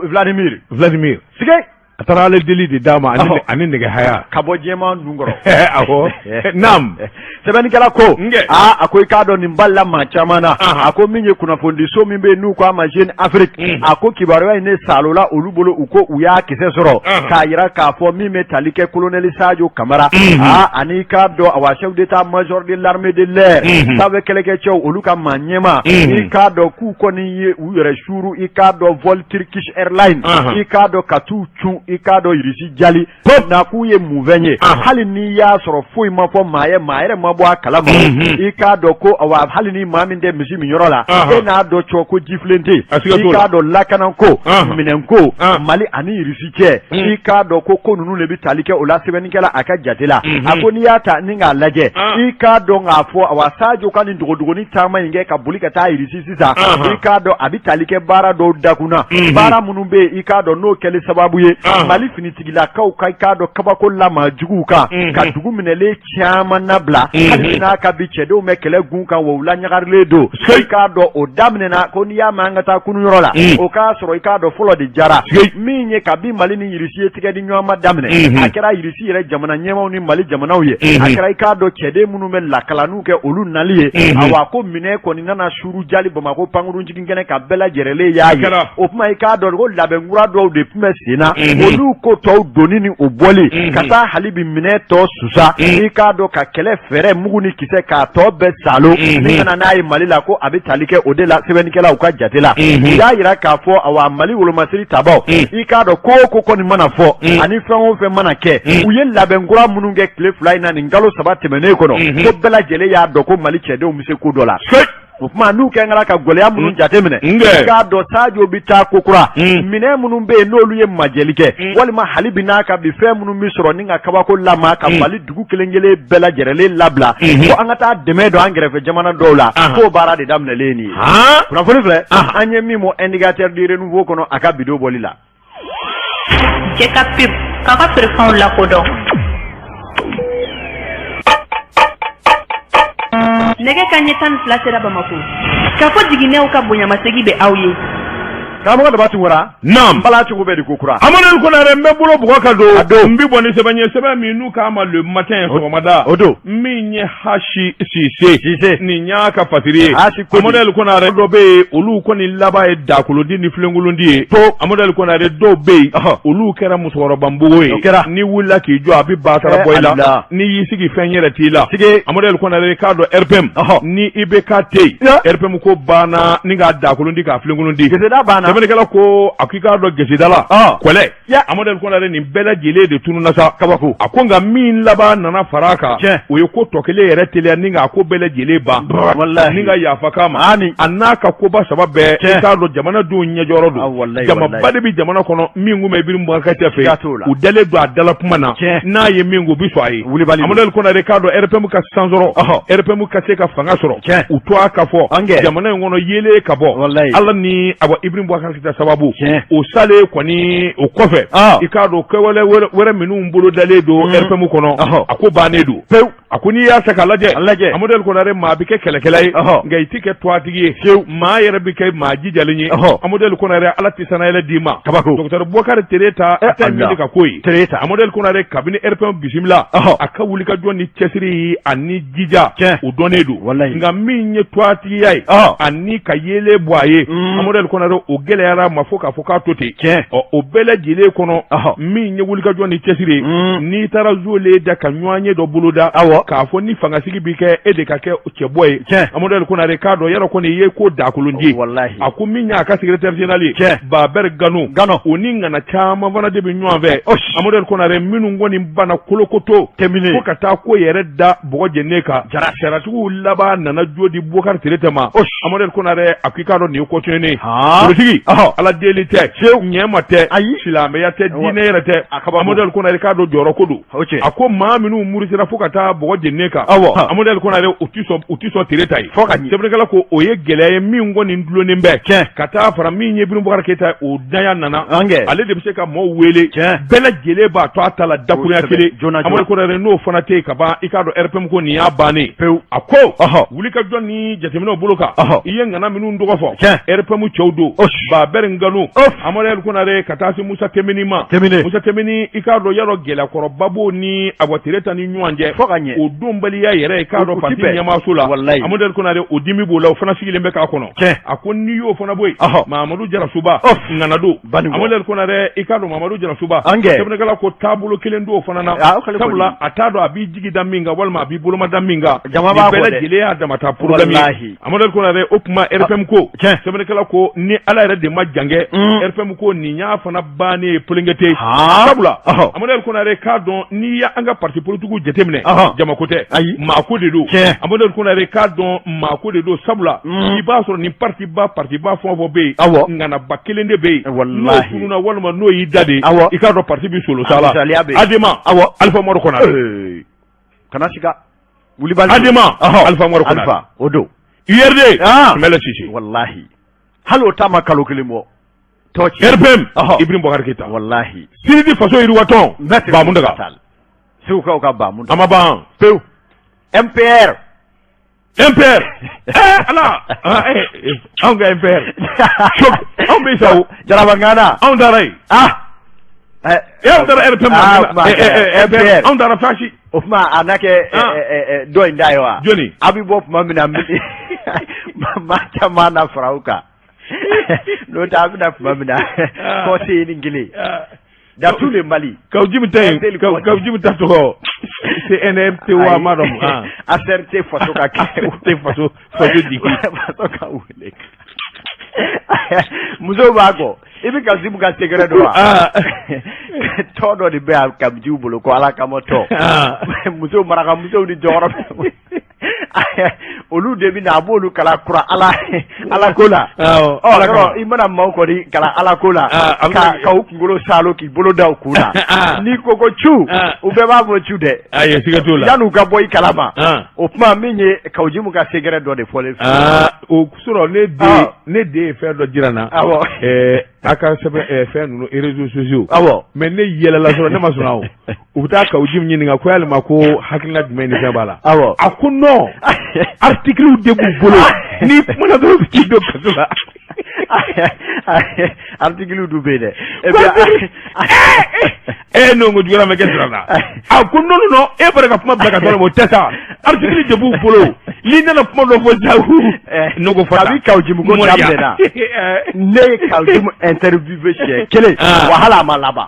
[SPEAKER 2] Vladimir
[SPEAKER 1] Vladimir
[SPEAKER 2] sige
[SPEAKER 1] a taara ala deli de d'a ma ani nɛgɛ haya
[SPEAKER 2] ka bɔ jɛman nun kɔrɔ
[SPEAKER 1] awɔ naam
[SPEAKER 2] sɛbɛnnikɛla ko aa a ko i k'a dɔn nin balila maa caman na a ko min ye kunnafonidiso min bɛ yen n'u k'a ma Jeune Afrique a ko kibaruya in ne saalola olu bolo u ko u y'a kisɛ sɔrɔ k'a jira k'a fɔ min bɛ tali kɛ colonel Sajo Kamara aa ani i k'a dɔn awa chef d'état major de l'armée de l'air sanfɛ kɛlɛkɛcɛw olu ka maa ɲɛmaa i k'a dɔn k'u kɔni ye u yɛrɛ suuru i k'a dɔn vol Turkish Airlines i k'a dɔn ka t'u cun i k'a dɔn Irisi jali na k'u ye munfɛn ye hali n'i y'a sɔrɔ foyi ma fɔ maa ye maa yɛrɛ ma bɔ a kalama i k'a dɔn ko awa hali ni maa min tɛ misi min yɔrɔ la e n'a dɔn cɔ ko jifilen tɛ yen i k'a dɔn lakanako minɛnko Mali ani Irisi cɛ i k'a dɔn ko ko ninnu de bɛ tali kɛ o la sɛbɛnnikɛla a ka jate la a ko n'i y'a ta ni k'a lajɛ i k'a dɔn k'a fɔ awa Sajo ka nin dogodogonin taama in kɛ ka boli ka taa Irisi sisan i k'a dɔn a bɛ tali kɛ baara dɔw dakun na baara minnu bɛ yen i k'a dɔn n'o kɛli sababu ye Mali finitigilakaw ka i k'a dɔn kabako lama juguw kan ka dugu minɛlen caman nabila hali n'a ka bi cɛdenw bɛ kɛlɛ gun kan wa u laɲagarilen don i k'a dɔn o daminɛna ko n'i y'a mɛn an ka taa kununyɔrɔ la o k'a sɔrɔ i k'a dɔn fɔlɔ de jara min ye kabi Mali ni Irisi ye tigɛ di ɲɔgɔn ma daminɛ a kɛra Irisi yɛrɛ jamana ɲɛmaaw ni Mali jamanaw ye a kɛra i k'a dɔn cɛden minnu bɛ lakalanniw kɛ olu nali ye awa ko minɛn kɔni nana suuru jali Bamakɔ pankurun jigin kɛnɛ kan bɛɛ lajɛrɛlen y'a ye o tuma i k'a dɔn ko labɛn kura dɔw de tun bɛ sen na olu ko tɔw donni ni o bɔli ka taa hali bi minɛn tɔ susa i k'a dɔn ka kɛlɛ fɛɛrɛ mugu ni kisɛ k'a tɔ bɛɛ saalo ni ka na n'a ye Mali la ko a bɛ tali kɛ o de la sɛbɛnnikɛlaw ka jate la u y'a jira k'a fɔ awa Mali wolomasiri tabaw i k'a dɔn ko o ko kɔni mana fɔ ani fɛn o fɛn mana kɛ u ye labɛn kura minnu kɛ tile 2 in na nin kalo 3 tɛmɛnen kɔnɔ ko bɛɛ lajɛlen y'a dɔn ko Mali cɛdenw bɛ se ko dɔ la. O tuma n'u kɛra ka gɛlɛya minnu jateminɛ i k'a dɔn Sajo bɛ taa ko kura minɛn minnu bɛ yen n'olu ye majɛli kɛ walima hali bi n'a ka bi fɛn minnu bɛ sɔrɔ ni ka kabako lama ka Mali dugu kelen kelen bɛɛ lajɛrɛlen labila ko an ka taa dɛmɛ don an kɛrɛfɛ jamana dɔw la k'o baara de daminɛlen nin ye kunnafoni filɛ an ye min bɔ Indicateur du Renouveau kɔnɔ a ka bi don bɔli la.
[SPEAKER 3] Cɛ ka pub k'a ka feerefɛnw lakodɔn. Nɛgɛ kanɲɛ 12 sera Bamakɔ. K'a fɔ jiginɛw ka bonyamasegin bɛ aw ye.
[SPEAKER 2] Karamɔgɔ Daba Tunkara.
[SPEAKER 1] Naam.
[SPEAKER 2] Bala cogo bɛ di ko kura.
[SPEAKER 1] Amadu Konare n bɛ bolo bugɔ ka don. A don. N bɛ bɔ ni sɛbɛn ye sɛbɛn min n'u k'a ma Le Matin sɔgɔmada.
[SPEAKER 2] O don.
[SPEAKER 1] Min ye Hasi Sise.
[SPEAKER 2] Sise.
[SPEAKER 1] Nin y'a ka fasiri ye.
[SPEAKER 2] Hasi Kodi.
[SPEAKER 1] Amadu Konare dɔ bɛ yen olu kɔni laban ye dakolodi ni filenkolodi ye.
[SPEAKER 2] To.
[SPEAKER 1] Amadu Konare dɔw bɛ yen.
[SPEAKER 2] Ɔhɔ.
[SPEAKER 1] Olu kɛra musokɔrɔba npogo ye.
[SPEAKER 2] O kɛra.
[SPEAKER 1] N'i wulila k'i jɔ a bɛ ba sara bɔ i la. N'i y'i sigi fɛn yɛrɛ t'i la.
[SPEAKER 2] Sige.
[SPEAKER 1] Amadu Konare k'a dɔn RPM.
[SPEAKER 2] Ɔhɔ.
[SPEAKER 1] Ni IBK tɛ yen.
[SPEAKER 2] Ya.
[SPEAKER 1] RPM ko banna ni k'a dakolon di k'a filenkolon di.
[SPEAKER 2] Geseda banna.
[SPEAKER 1] Sɛbɛnnikɛla ko a k'i k'a dɔn geseda la.
[SPEAKER 2] Ɔn.
[SPEAKER 1] Kɔlɛ.
[SPEAKER 2] Ya.
[SPEAKER 1] Amadu Konare nin bɛɛ lajɛlen de tununna sa.
[SPEAKER 2] Kabako.
[SPEAKER 1] A ko nka min laban nana fara a kan.
[SPEAKER 2] Tiɲɛ.
[SPEAKER 1] O ye ko tɔ kelen yɛrɛ teliya ni k'a ko bɛɛ lajɛlen ban.
[SPEAKER 2] Walahi.
[SPEAKER 1] Ni ka yafa k'a ma.
[SPEAKER 2] Ami.
[SPEAKER 1] A n'a ka koba saba bɛɛ.
[SPEAKER 2] Tiɲɛ.
[SPEAKER 1] I k'a dɔn jamanadenw ɲɛjɔyɔrɔ don.
[SPEAKER 2] Ah, walahi,
[SPEAKER 1] Jamaba
[SPEAKER 2] walahi.
[SPEAKER 1] de bɛ jamana kɔnɔ min kun bɛ Ibrahim Boubacar Keïta fɛ.
[SPEAKER 2] Siga t'o la.
[SPEAKER 1] U dalen don a dala kuma na.
[SPEAKER 2] Tiɲɛ.
[SPEAKER 1] N'a ye min kɛ u bɛ sɔn a ye.
[SPEAKER 2] Wulibali don.
[SPEAKER 1] Amadu Konare k'a dɔn RPM ka san sɔrɔ.
[SPEAKER 2] Ɔhɔ.
[SPEAKER 1] RPM ka se ka fanga sɔrɔ.
[SPEAKER 2] Tiɲɛ.
[SPEAKER 1] U to a ka fɔ.
[SPEAKER 2] An kɛ.
[SPEAKER 1] Jamana in kɔnɔ yeelen ka bɔ.
[SPEAKER 2] Walahi.
[SPEAKER 1] Ala ni awa Ibrahim Bubakari Keyita sababu o salen kɔni o kɔfɛ, i k'a dɔn kɛwale wɛrɛ minnu bolodalen don RPM kɔnɔ, a ko bannen don pewu. A ko n'i y'a ta k'a lajɛ, Amadu El Konare, maa bɛ kɛ kɛlɛkɛla ye, nka i tɛ kɛ tɔgɔtigi ye fewu. Maa yɛrɛ bɛ kɛ maa jijalen ye. Amadu El Konare, Ala tɛ sanayɛlɛ d'i ma. Kabako. Docteur Bubakari Tereta, a tɛ min ka ko ye Tereta. Amadu El Konare, kabini RPM bisimila, a ka wulikajɔ ni cɛsiri ani jija, o dɔnnen don. Nka min ye tɔgɔtigiya ye ani ka yeelen bɔ a ye, Amadu El Konare, o gɛlɛyara a ma fo k'a fɔ k'a to ten. Ɔ, o bɛɛ lajɛlen kɔnɔ, min ye wulikajɔ ni cɛsiri ye, n'i taara zolen da ka ɲɔgɔn ye dɔ boloda, k'a fɔ ni fangasigi bɛ kɛ, e de ka kɛ cɛbɔ ye, Amadu El Konare k'a dɔn yɔrɔ kɔni i ye ko dakolonji. A ko min y'a ka secrétaire général ye, Babɛri Gano, o ni ŋana caman fana de bɛ ɲɔgɔn fɛ, Amadu El Konare, minnu kɔni banna kolokoto fo ka taa ko yɛrɛ da bɔgɔ jɛnen kan. Saratigiw laban nana jo di Bubakari Tereta ma. Amadu El Konare, a ko i k'a dɔn nin ye ko tiɲɛnen ye. Politiki, Ala deli tɛ, ɲɛma tɛ, silamɛya tɛ, diinɛ yɛrɛ tɛ. Amadu El Konare k'a dɔn jɔyɔrɔ ko don. A ko maa minnu murutira fo ka taa bɔgɔ jɛnen kan, Amadu El Konare, u tɛ sɔn Tereta ye. Sɛbɛnnikɛla ko o ye gɛlɛya ye min kɔni dulonnen bɛ ka taa fara min ye Ibrahim Bubakari Keyita, o daya nana, ale de bɛ se ka maaw wele, bɛɛ lajɛlen b'a to a ta la dakurunya kelen. Amadu Konare, n'o fana tɛ yen ka ban, i k'a dɔn RPM ko nin y'a bannen pewu. A ko wulikajɔ ni jateminɛw bolo kan, i ye ŋana minnu tɔgɔ fɔ, RPM cɛw don, Babɛri Gano, Amadu El Konare, ka taa se Musa Temini ma. Musa Temini, i k'a dɔn yɔrɔ gɛlɛyakɔrɔba b'o ni Awa Tereta ni ɲɔgɔn cɛ, fo ka ɲɛ o donbaliya yɛrɛ, i k'a dɔn parti ɲɛmaaso la, Amadu El Konare, o dimi b'o la, o fana sigilen bɛ k'a kɔnɔ. A ko n'i y'o fana bɔ yen, Mamadu Jarasuba, ŋana don. Amadu El Konare, i k'a dɔn Mamadu Jarasuba, sɛbɛnnikɛla ko taabolo kelen t'o fana na, sabula a t'a dɔn a b'i jigi da min kan walima a b'i boloma da min kan. Nin bɛɛ lajɛlen y'a damata problème ye. Amadu El Konare, o tuma RPM ko, sɛbɛnnikɛla ko ni Ala yɛrɛ de ma jan kɛ, RPM ko nin y'a fana bannen ye pelenkete. Sabula Amadu El Konare k'a dɔn n'i y'an ka parti politikiw jateminɛ, jamako tɛ, maako de don. Amadu El Konare k'a dɔn maako de don, sabula i b'a sɔrɔ ni parti ba parti ba fɛn o fɛn bɛ yen, ŋanaba kelen de bɛ yen, n'o tununna walima n'o y'i da de, i k'a dɔn parti bɛ solo sa la. Adema, Alifa Umaru Konare,
[SPEAKER 2] kana siga.
[SPEAKER 1] Wulibali. Adema, Alifa Umaru Konare,
[SPEAKER 2] o don.
[SPEAKER 1] URD, Sumala Sise,
[SPEAKER 2] walahi hali o ta ma kalo kelen bɔ.
[SPEAKER 1] RPM, Ibrahim Boubacar Keita,
[SPEAKER 2] walahi
[SPEAKER 1] CNT Faso Yiriwatɔn, Ba Muntaga,
[SPEAKER 2] Segukaw ka Ba Muntaga,
[SPEAKER 1] a ma ban
[SPEAKER 2] pewu. MPR,
[SPEAKER 1] MPR, ala, anw ka MPR, anw bɛ sa o.
[SPEAKER 2] Jarabangana,
[SPEAKER 1] anw taara yen. Anw taara RPM, MPR, anw taara fasi.
[SPEAKER 2] O tuma a na kɛ dɔ in da ye wa?
[SPEAKER 1] Jɔni?
[SPEAKER 2] A bɛ bɔ tuma min na, maa caman na fara u kan. N'o tɛ a bɛna tuma min na, conseiller ni kelen dans tout le Mali.
[SPEAKER 1] Kaou Djim ta yen, Kaou Djim ta tɔgɔ CNRT wa ma dɔn.
[SPEAKER 2] ACRT faso ka kɛ.
[SPEAKER 1] ACRT faso jigi.
[SPEAKER 2] Faso ka wele. Musow b'a kɔ. I bɛ Kaou Djim ka secret dɔn wa? Tɔn dɔ de bɛ yan Kaou Djim bolo ko Ala kama tɔn. Musow, marakamusow ni jɔyɔrɔ, olu de bɛ na, a b'olu kalan kura ala ala ko la. Ɔ, i mana maaw kɔni kalan ala ko la, ka u kunkolo saalo, k'i bolo da u kun na, n'i ko ko cu, u bɛɛ b'a fɔ cu dɛ.
[SPEAKER 1] Ayi, siga t'o la.
[SPEAKER 2] Yan'u ka bɔ i kalama. O tuma min ye Kaou Djim ka secret dɔ de fɔlen
[SPEAKER 1] filɛ. O sɔrɔ ne den ye fɛn dɔ jira n na. A ka sɛbɛn fɛn ninnu, réseaux sociaux. Mais ne yɛlɛla sɔrɔ, ne ma sɔn o. U bɛ taa Kaou Djim ɲininka ko yalima ko hakilina jumɛn ni fɛn b'a la. A ko non, article de b'u bolo, n'i kumana dɔrɔn u bɛ t'i don kaso la.
[SPEAKER 2] Article dun bɛ yen dɛ.
[SPEAKER 1] E n'o ko juguya ma kɛ sira la. A ko non non non, e bɔra ka kuma bila ka taa o tɛ sa, article de b'u bolo, n'i nana kuma dɔ fɔ sa, ne ko
[SPEAKER 2] fɔ. Kabi Kaou Djim ko daminɛna, ne ye Kaou Djim interviewé siɲɛ kelen, wa hali a ma laban.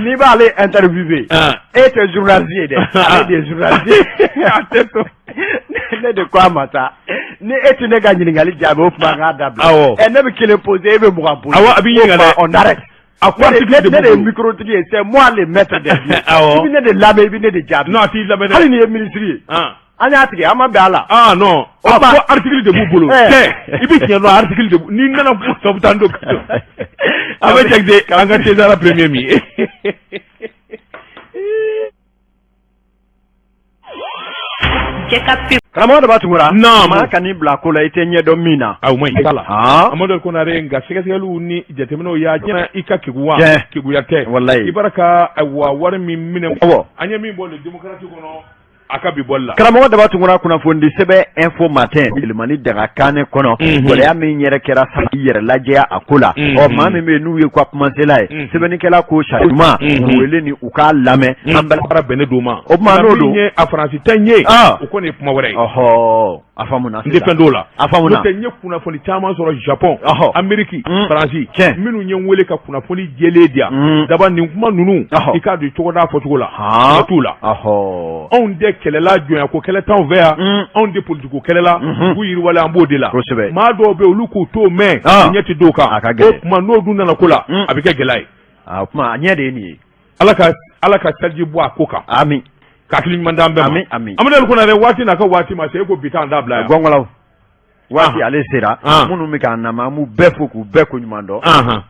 [SPEAKER 2] N'i b'ale interviewé, e tɛ journaliste ye dɛ, ale de ye journaliste ye.
[SPEAKER 1] A tɛ sɔn.
[SPEAKER 2] Ne de ko a ma sa, ni e tɛ ne ka ɲininkali jaabi, o tuma an k'a dabila.
[SPEAKER 1] Awɔ.
[SPEAKER 2] Ɛ, ne bɛ kelen poser, e bɛ 20 poser.
[SPEAKER 1] Awɔ, a b'i ɲininka dɛ.
[SPEAKER 2] On arrête.
[SPEAKER 1] A ko article
[SPEAKER 2] de, ne de ye micro tigi ye, c'est moi le maître des lieux.
[SPEAKER 1] Awɔ.
[SPEAKER 2] I bɛ ne de lamɛn, i bɛ ne de jaabi.
[SPEAKER 1] Non, a t'i lamɛn dɛ.
[SPEAKER 2] Hali n'i ye ministre ye. An y'a tigɛ, an ma bɛn a la.
[SPEAKER 1] Ah non. A ko article de b'u bolo. Tɛ, i bɛ tiɲɛ dɔn, article de n'i nana tɔ bɛ taa n don kaso. A bɛ jate an ka César premier min ye.
[SPEAKER 3] Cɛ ka pe.
[SPEAKER 2] Karamɔgɔ Daba Tunkara,
[SPEAKER 1] naamu,
[SPEAKER 2] maa kan'i bila ko la i tɛ ɲɛ dɔn min na.
[SPEAKER 1] Aw ma ɲi la.
[SPEAKER 2] Han.
[SPEAKER 1] Amadu Konare, nka sɛgɛsɛgɛliw ni jateminɛw y'a jira i ka keguwa.
[SPEAKER 2] Tiɲɛ.
[SPEAKER 1] Keguya tɛ.
[SPEAKER 2] Walayi.
[SPEAKER 1] I bara ka ayiwa wari min minɛ.
[SPEAKER 2] Awɔ.
[SPEAKER 1] An ye min bɔ le démocrate kɔnɔ a ka bi bɔli la.
[SPEAKER 2] Karamɔgɔ Daba Tunkara, kunnafonidi sɛbɛn Info Matin yɛlɛmani daga kanɛ kɔnɔ, gɛlɛya min yɛrɛ kɛra sa i yɛrɛ lajɛya a ko la. Ɔ maa min bɛ yen n'u ye ka kumasela ye, sɛbɛnnikɛla ko sariya ɲuman u wele ni u k'a lamɛn an bɛɛ.
[SPEAKER 1] Baara bɛnnen d'o ma.
[SPEAKER 2] O tuma n'o don.
[SPEAKER 1] Min ye a Faransi ta in ye.
[SPEAKER 2] Ah.
[SPEAKER 1] O kɔni ye kuma wɛrɛ ye.
[SPEAKER 2] Ɔhɔ, a faamuna.
[SPEAKER 1] N tɛ fɛn d'o la.
[SPEAKER 2] A faamuna.
[SPEAKER 1] N'o tɛ n ye kunnafoni caman sɔrɔ Japon. Amérique. Faransi.
[SPEAKER 2] Tiɲɛ.
[SPEAKER 1] Minnu ye n wele ka kunnafoni jɛlen di yan. Daba nin kuma ninnu. I k'a don cogo n'a fɔcogo la. Siga t'u la. Anw tɛ kɛlɛla jɔnya ko kɛlɛ t'anw fɛ yan. Anw tɛ politiko kɛlɛ la. Dugu yiriwalen an b'o de la.
[SPEAKER 2] Kosɛbɛ.
[SPEAKER 1] Maa dɔw bɛ yen olu k'u t'o mɛn.
[SPEAKER 2] Ah.
[SPEAKER 1] U ɲɛ tɛ d'o kan.
[SPEAKER 2] A ka gɛlɛn.
[SPEAKER 1] O tuma n'o dun nana ko la. A bɛ kɛ gɛlɛya ye.
[SPEAKER 2] A kuma a ɲɛ de ye nin ye.
[SPEAKER 1] Ala ka seliji bɔ a ko kan.
[SPEAKER 2] Ami.
[SPEAKER 1] Ka hakili ɲuman d'an bɛɛ ma.
[SPEAKER 2] Ami, ami.
[SPEAKER 1] Amadu Konare, waati n'a ka waati ma se, e ko bi t'an da bila yan.
[SPEAKER 2] Gɔngɔlaw waati ale sera.
[SPEAKER 1] Ah.
[SPEAKER 2] Minnu bɛ k'an lamɛn, an b'u bɛɛ fo k'u bɛɛ ko ɲuman dɔn.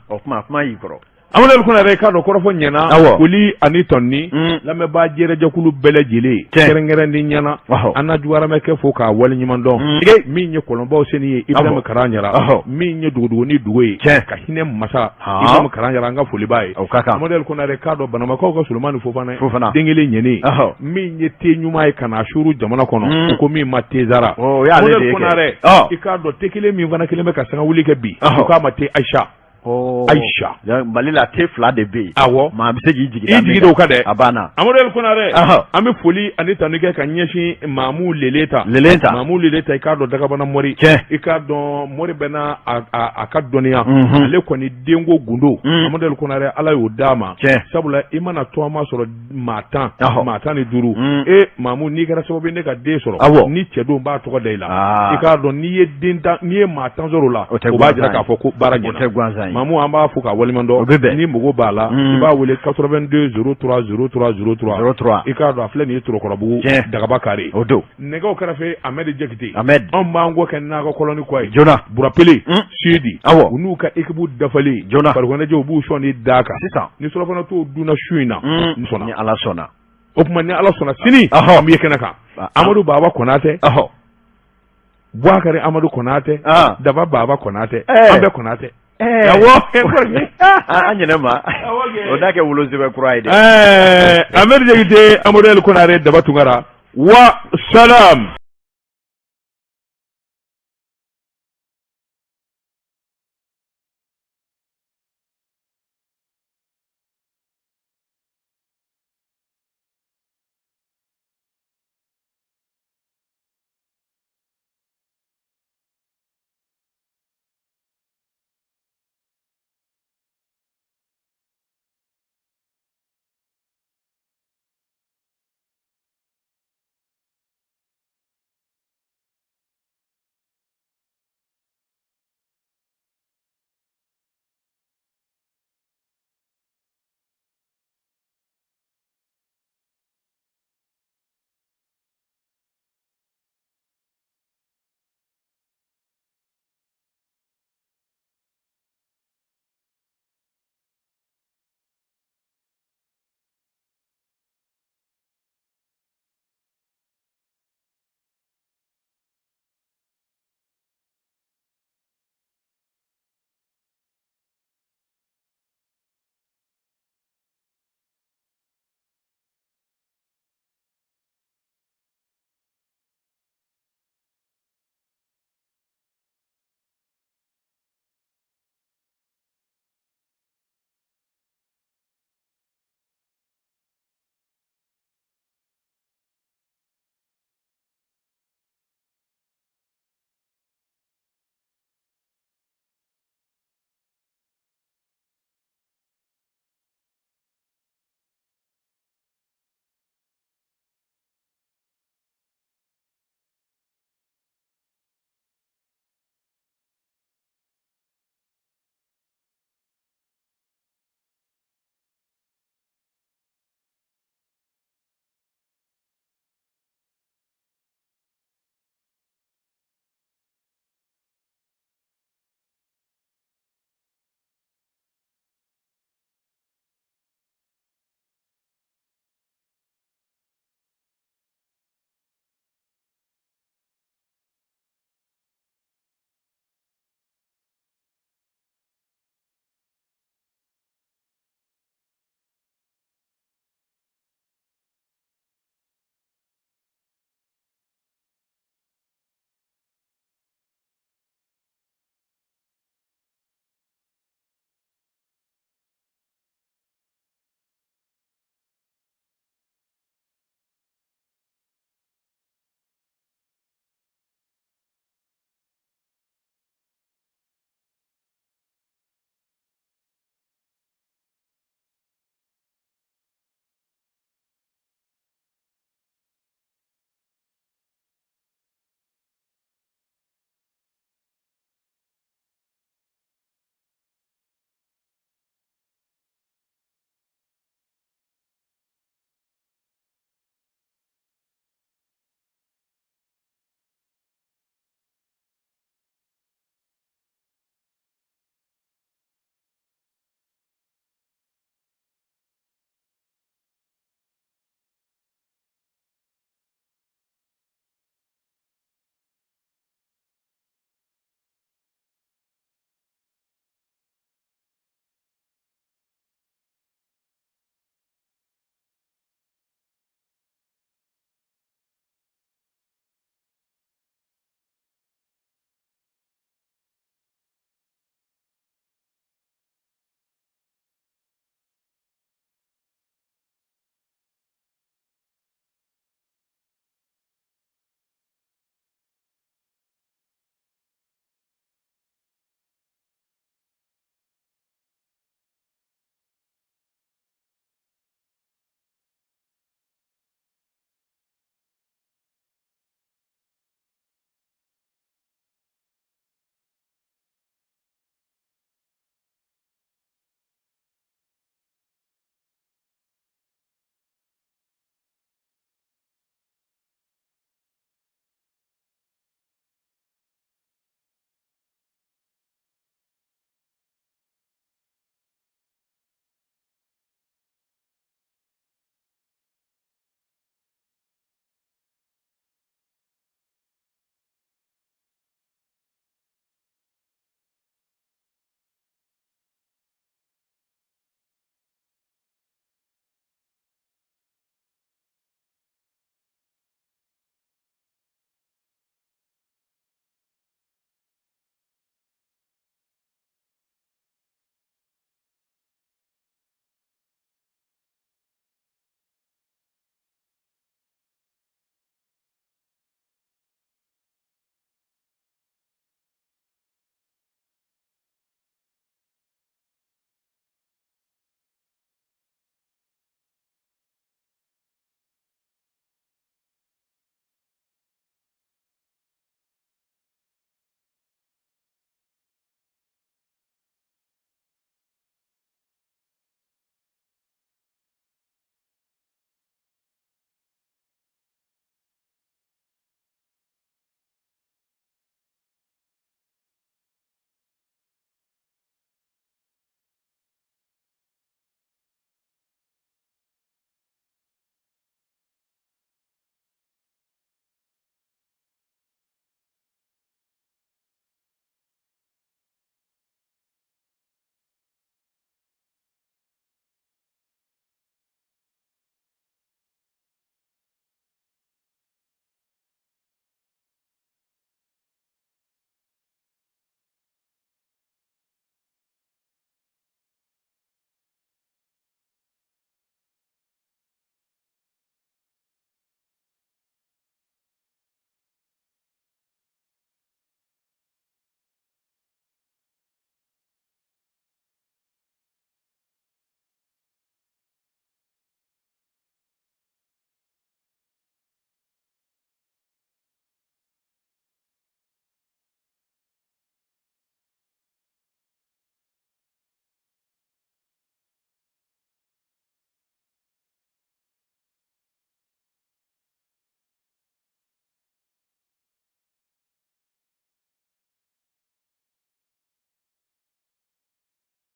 [SPEAKER 2] O kuma kuma y'i kɔrɔ.
[SPEAKER 1] Amadu Konare, i k'a dɔn kɔrɔfɔ ɲɛna.
[SPEAKER 2] Awɔ.
[SPEAKER 1] Foli ani tɔnni. Lamɛnbaa jɛrɛjɛkulu bɛɛ lajɛlen.
[SPEAKER 2] Tiɲɛ.
[SPEAKER 1] Kɛrɛnkɛrɛnnen ɲɛna. An na juwaramɛkɛ fo k'a waleɲuman dɔn. Min ye kɔlɔnbaw senni ye Ibrahima Karan Jara. Min ye dogodogonin dugu ye.
[SPEAKER 2] Tiɲɛ.
[SPEAKER 1] Ka hinɛ masa Ibrahima Karan Jara, an ka foli b'a ye.
[SPEAKER 2] O ka kan.
[SPEAKER 1] Amadu Konare, k'a dɔn Banamakaw ka Solomani Fofana.
[SPEAKER 2] Fofana.
[SPEAKER 1] Den kelen ɲɛnen. Min ye te ɲuman ye ka na suuru jamana kɔnɔ. U ko min ma Tezara.
[SPEAKER 2] O y'ale de ye
[SPEAKER 1] Amadu
[SPEAKER 2] kɛ.
[SPEAKER 1] Konare, i k'a dɔn te kelen min fana kelen bɛ ka sangawuli kɛ bi. U k'a ma te Ayisa. Ayisa.
[SPEAKER 2] Mali la te fila de bɛ yen.
[SPEAKER 1] Awɔ.
[SPEAKER 2] Maa bɛ se k'i jigi
[SPEAKER 1] I jigi da o kan dɛ.
[SPEAKER 2] A banna.
[SPEAKER 1] Amadu Konare, an bɛ foli ani tanu kɛ ka ɲɛsin Maamu Lele ta.
[SPEAKER 2] Lele ta.
[SPEAKER 1] Maamu Lele ta, i k'a dɔn Dagabana Mori.
[SPEAKER 2] Tiɲɛ.
[SPEAKER 1] I k'a dɔn Mori bɛ n'a a ka dɔnniya. Ale kɔni denko gundo. Amadu Konare, Ala y'o d'a ma.
[SPEAKER 2] Tiɲɛ.
[SPEAKER 1] Sabula i mana tɔgɔma sɔrɔ maa 10. Maa 15. E Maamu, n'i kɛra sababu ye ne ka den sɔrɔ.
[SPEAKER 2] Awɔ.
[SPEAKER 1] Ni cɛ don b'a tɔgɔ da i la.
[SPEAKER 2] Aa.
[SPEAKER 1] I k'a dɔn n'i ye den tan, n'i ye maa 10 sɔrɔ o la.
[SPEAKER 2] O tɛ
[SPEAKER 1] O b'a jira
[SPEAKER 2] gansan
[SPEAKER 1] k'a
[SPEAKER 2] ye.
[SPEAKER 1] fɔ ko baara
[SPEAKER 2] O
[SPEAKER 1] ɲɛna.
[SPEAKER 2] tɛ gansan ye.
[SPEAKER 1] Maamu, an b'a fo k'a waleɲuman dɔn.
[SPEAKER 2] O bɛ bɛn.
[SPEAKER 1] Ni mago b'a la. I b'a wele 82 03 03 03.
[SPEAKER 2] 03.
[SPEAKER 1] I k'a dɔn a filɛ nin ye Torokɔrɔbugu.
[SPEAKER 2] Tiɲɛ.
[SPEAKER 1] Dagaba kare.
[SPEAKER 2] O don.
[SPEAKER 1] Nɛgɛw kɛrɛfɛ Ahmed Jakite.
[SPEAKER 2] Ahmed.
[SPEAKER 1] Anw b'an kɔ kɛ n'an ka kɔlɔni kɔ ye.
[SPEAKER 2] Joona.
[SPEAKER 1] Burapele. Sidi.
[SPEAKER 2] Awɔ.
[SPEAKER 1] U n'u ka équipe dafalen.
[SPEAKER 2] Joona.
[SPEAKER 1] Farikoloɲɛnajɛ u b'u sɔn ni d'a kan.
[SPEAKER 2] Sisan.
[SPEAKER 1] Ni surafana t'o dunna su in na. N sɔnna.
[SPEAKER 2] Ni Ala sɔnna.
[SPEAKER 1] O tuma ni Ala sɔnna sini. An bɛ ye kɛnɛ kan. Amadu Baba Konatɛ. Buakari Amadu Konatɛ. Daba Baba Konatɛ. An bɛɛ Konatɛ. Awɔ.
[SPEAKER 2] An ɲinɛ ma. O n'a kɛ wolosɛbɛn kura ye dɛ.
[SPEAKER 1] Ahmed Jakite, Amadu El Konare, Daba Tunkara. Wa salam.